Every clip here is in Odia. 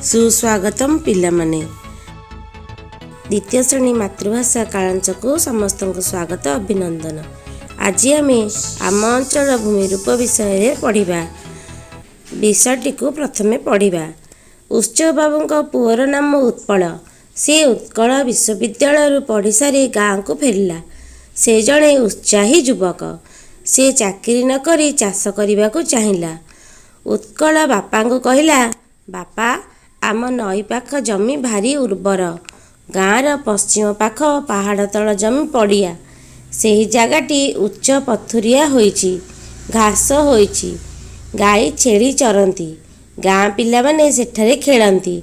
ସୁସ୍ୱାଗତମ ପିଲାମାନେ। ଦ୍ୱିତୀୟ ଶ୍ରେଣୀ ମାତୃଭାଷା କାଳାଂଶକୁ ସମସ୍ତଙ୍କୁ ସ୍ୱାଗତ, ଅଭିନନ୍ଦନ। ଆଜି ଆମେ ଆମ ଅଞ୍ଚଳ ଭୂମି ରୂପ ବିଷୟରେ ପଢ଼ିବା। ବିଷୟଟିକୁ ପ୍ରଥମେ ପଢ଼ିବା। ଉତ୍ସବ ବାବୁଙ୍କ ପୁଅର ନାମ ଉତ୍ପଳ। ସେ ଉତ୍କଳ ବିଶ୍ୱବିଦ୍ୟାଳୟରୁ ପଢ଼ି ସାରି ଗାଁକୁ ଫେରିଲା। ସେ ଜଣେ ଉତ୍ସାହୀ ଯୁବକ। ସେ ଚାକିରି ନ କରି ଚାଷ କରିବାକୁ ଚାହିଁଲା। ଉତ୍କଳ ବାପାଙ୍କୁ କହିଲା, "ବାପା, ଆମ ନଈ ପାଖ ଜମି ଭାରି ଉର୍ବର। ଗାଁର ପଶ୍ଚିମ ପାଖ ପାହାଡ଼ ତଳ ଜମି ପଡ଼ିଆ। ସେହି ଜାଗାଟି ଉଚ୍ଚ ପଥୁରିଆ ହୋଇଛି। ଘାସ ହୋଇଛି। ଗାଈ ଛେଳି ଚରନ୍ତି। ଗାଁ ପିଲାମାନେ ସେଠାରେ ଖେଳନ୍ତି।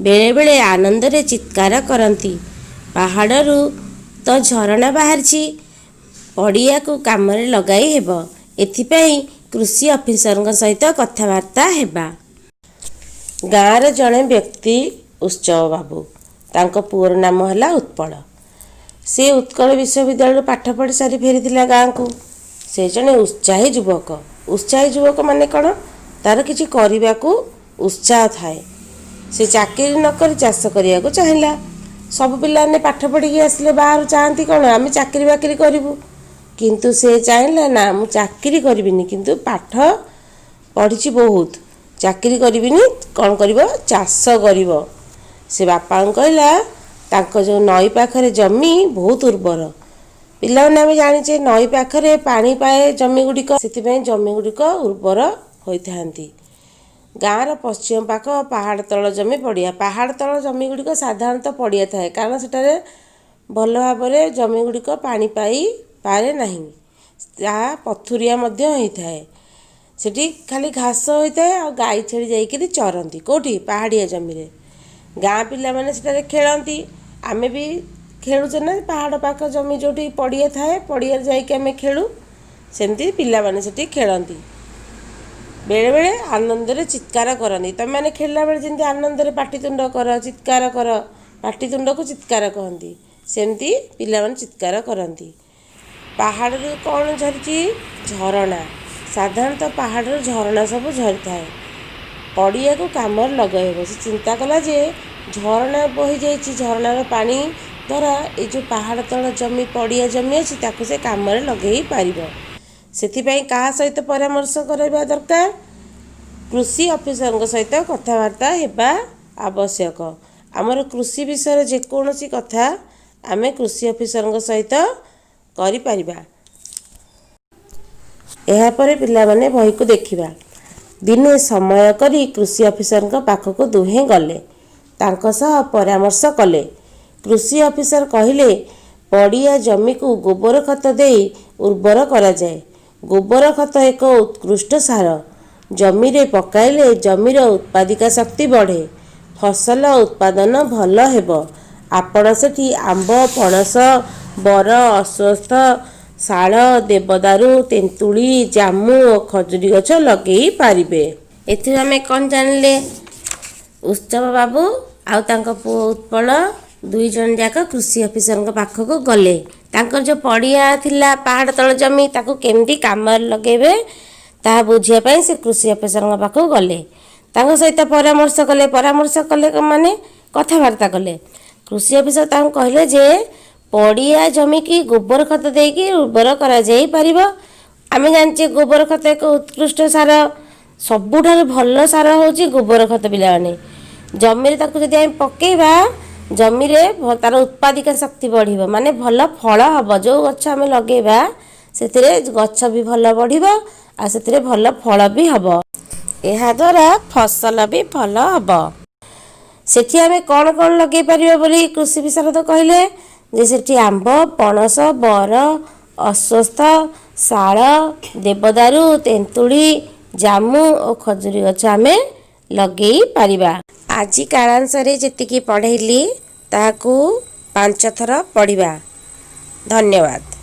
ବେଳେବେଳେ ଆନନ୍ଦରେ ଚିତ୍କାର କରନ୍ତି। ପାହାଡ଼ରୁ ତ ଝରଣା ବାହାରିଛି। ପଡ଼ିଆକୁ କାମରେ ଲଗାଇ ହେବ। ଏଥିପାଇଁ କୃଷି ଅଫିସରଙ୍କ ସହିତ କଥାବାର୍ତ୍ତା ହେବା।" ଗାଁର ଜଣେ ବ୍ୟକ୍ତି ଉତ୍ସବ ବାବୁ। ତାଙ୍କ ପୁଅର ନାମ ହେଲା ଉତ୍ପଳ। ସେ ଉତ୍କଳ ବିଶ୍ୱବିଦ୍ୟାଳୟରୁ ପାଠ ପଢ଼ି ସାରି ଫେରିଥିଲା ଗାଁକୁ। ସେ ଜଣେ ଉତ୍ସାହୀ ଯୁବକ। ଉତ୍ସାହୀ ଯୁବକ ମାନେ କ'ଣ? ତାର କିଛି କରିବାକୁ ଉତ୍ସାହ ଥାଏ। ସେ ଚାକିରି ନ କରି ଚାଷ କରିବାକୁ ଚାହିଁଲା। ସବୁ ପିଲାମାନେ ପାଠ ପଢ଼ିକି ଆସିଲେ ବାହାରୁ ଚାହାନ୍ତି କ'ଣ? ଆମେ ଚାକିରି ବାକିରି କରିବୁ। କିନ୍ତୁ ସେ ଚାହିଁଲା, ନା, ମୁଁ ଚାକିରି କରିବିନି, କିନ୍ତୁ ପାଠ ପଢ଼ିଛି ବହୁତ, ଚାକିରି କରିବିନି। କ'ଣ କରିବ? ଚାଷ କରିବ। ସେ ବାପାଙ୍କୁ କହିଲା, ତାଙ୍କ ଯେଉଁ ନଈ ପାଖରେ ଜମି ବହୁତ ଉର୍ବର। ପିଲାମାନେ, ଆମେ ଜାଣିଛେ ନଈ ପାଖରେ ପାଣି ପାଏ ଜମି ଗୁଡ଼ିକ, ସେଥିପାଇଁ ଜମି ଗୁଡ଼ିକ ଉର୍ବର ହୋଇଥାନ୍ତି। ଗାଁର ପଶ୍ଚିମ ପାଖ ପାହାଡ଼ ତଳ ଜମି ପଡ଼ିଆ। ପାହାଡ଼ ତଳ ଜମି ଗୁଡ଼ିକ ସାଧାରଣତଃ ପଡ଼ିଆ ଥାଏ, କାରଣ ସେଠାରେ ଭଲ ଭାବରେ ଜମି ଗୁଡ଼ିକ ପାଣି ପାଇପାରେ ନାହିଁ। ତାହା ପଥୁରିଆ ମଧ୍ୟ ହୋଇଥାଏ। ସେଠି ଖାଲି ଘାସ ହୋଇଥାଏ ଆଉ ଗାଈ ଛେଳି ଯାଇକିରି ଚରନ୍ତି। କେଉଁଠି? ପାହାଡ଼ିଆ ଜମିରେ। ଗାଁ ପିଲାମାନେ ସେଠାରେ ଖେଳନ୍ତି। ଆମେ ବି ଖେଳୁଛେ ନା? ପାହାଡ଼ ପାଖ ଜମି ଯେଉଁଠି ପଡ଼ିଆ ଥାଏ, ପଡ଼ିଆରେ ଯାଇକି ଆମେ ଖେଳୁ। ସେମିତି ପିଲାମାନେ ସେଠି ଖେଳନ୍ତି। ବେଳେବେଳେ ଆନନ୍ଦରେ ଚିତ୍କାର କରନ୍ତି। ତୁମେମାନେ ଖେଳିଲା ବେଳେ ଯେମିତି ଆନନ୍ଦରେ ପାଟିତୁଣ୍ଡ କର, ଚିତ୍କାର କର, ପାଟିତୁଣ୍ଡକୁ ଚିତ୍କାର କହନ୍ତି, ସେମିତି ପିଲାମାନେ ଚିତ୍କାର କରନ୍ତି। ପାହାଡ଼ରୁ କ'ଣ ଝରିଛି? ଝରଣା। ସାଧାରଣତଃ ପାହାଡ଼ରୁ ଝରଣା ସବୁ ଝରିଥାଏ। ପଡ଼ିଆକୁ କାମରେ ଲଗାଇବ। ସେ ଚିନ୍ତା କଲା ଯେ ଝରଣା ବହିଯାଇଛି, ଝରଣାର ପାଣି ଦ୍ୱାରା ଏ ଯେଉଁ ପାହାଡ଼ ତଳ ଜମି, ପଡ଼ିଆ ଜମି ଅଛି, ତାକୁ ସେ କାମରେ ଲଗାଇ ପାରିବ। ସେଥିପାଇଁ କାହା ସହିତ ପରାମର୍ଶ କରିବା ଦରକାର? କୃଷି ଅଫିସରଙ୍କ ସହିତ କଥାବାର୍ତ୍ତା ହେବା ଆବଶ୍ୟକ। ଆମର କୃଷି ବିଷୟରେ ଯେକୌଣସି କଥା ଆମେ କୃଷି ଅଫିସରଙ୍କ ସହିତ କରିପାରିବା। ଏହାପରେ ପିଲାମାନେ, ବହିକୁ ଦେଖିବା। ଦିନେ ସମୟ କରି କୃଷି ଅଫିସରଙ୍କ ପାଖକୁ ଦୁହେଁ ଗଲେ। ତାଙ୍କ ସହ ପରାମର୍ଶ କଲେ। କୃଷି ଅଫିସର କହିଲେ, "ପଡ଼ିଆ ଜମିକୁ ଗୋବର ଖତ ଦେଇ ଉର୍ବର କରାଯାଏ। ଗୋବର ଖତ ଏକ ଉତ୍କୃଷ୍ଟ ସାର। ଜମିରେ ପକାଇଲେ ଜମିର ଉତ୍ପାଦିକା ଶକ୍ତି ବଢ଼େ। ଫସଲ ଉତ୍ପାଦନ ଭଲ ହେବ। ଆପଣ ସେଠି ଆମ୍ବ, ପଣସ, ବର, ଅଶ୍ୱତ୍ଥ, ଶାଳ, ଦେବଦାରୁ, ତେନ୍ତୁଳି, ଜାମୁ ଓ ଖଜୁରୀ ଗଛ ଲଗେଇ ପାରିବେ।" ଏଥିରୁ ଆମେ କ'ଣ ଜାଣିଲେ? ଉତ୍ସବ ବାବୁ ଆଉ ତାଙ୍କ ପୁଅ ଉତ୍ପଳ ଦୁଇ ଜଣ ଯାକ କୃଷି ଅଫିସରଙ୍କ ପାଖକୁ ଗଲେ। ତାଙ୍କର ଯେଉଁ ପଡ଼ିଆ ଥିଲା, ପାହାଡ଼ ତଳ ଜମି, ତାକୁ କେମିତି କାମରେ ଲଗେଇବେ ତାହା ବୁଝିବା ପାଇଁ ସେ କୃଷି ଅଫିସରଙ୍କ ପାଖକୁ ଗଲେ। ତାଙ୍କ ସହିତ ପରାମର୍ଶ କଲେ। ପରାମର୍ଶ କଲେ ମାନେ କଥାବାର୍ତ୍ତା କଲେ। କୃଷି ଅଫିସର ତାଙ୍କୁ କହିଲେ ଯେ ପଡ଼ିଆ ଜମିକି ଗୋବର ଖତ ଦେଇକି ଉର୍ବର କରାଯାଇ ପାରିବ। ଆମେ ଜାଣିଛେ ଗୋବର ଖତ ଏକ ଉତ୍କୃଷ୍ଟ ସାର। ସବୁଠାରୁ ଭଲ ସାର ହେଉଛି ଗୋବର ଖତ। ପିଲାମାନେ, ଜମିରେ ତାକୁ ଯଦି ଆମେ ପକେଇବା, ଜମିରେ ତାର ଉତ୍ପାଦିକା ଶକ୍ତି ବଢ଼ିବ, ମାନେ ଭଲ ଫଳ ହେବ। ଯେଉଁ ଗଛ ଆମେ ଲଗେଇବା, ସେଥିରେ ଗଛ ବି ଭଲ ବଢ଼ିବ ଆଉ ସେଥିରେ ଭଲ ଫଳ ବି ହେବ। ଏହାଦ୍ୱାରା ଫସଲ ବି ଭଲ ହେବ। ସେଠି ଆମେ କ'ଣ କ'ଣ ଲଗେଇ ପାରିବା ବୋଲି କୃଷି ବିଶାରଦ କହିଲେ ଯେ ସେଠି ଆମ୍ବ, ପଣସ, ବର, ଅଶ୍ୱତ୍ଥ, ଶାଳ, ଦେବଦାରୁ, ତେନ୍ତୁଳି, ଜାମୁ ଓ ଖଜୁରୀ ଗଛ ଆମେ ଲଗେଇ ପାରିବା। ଆଜି କାଳାଂଶରେ ଯେତିକି ପଢ଼େଇଲି, ତାହାକୁ 5 ଥର ପଢ଼ିବା। ଧନ୍ୟବାଦ।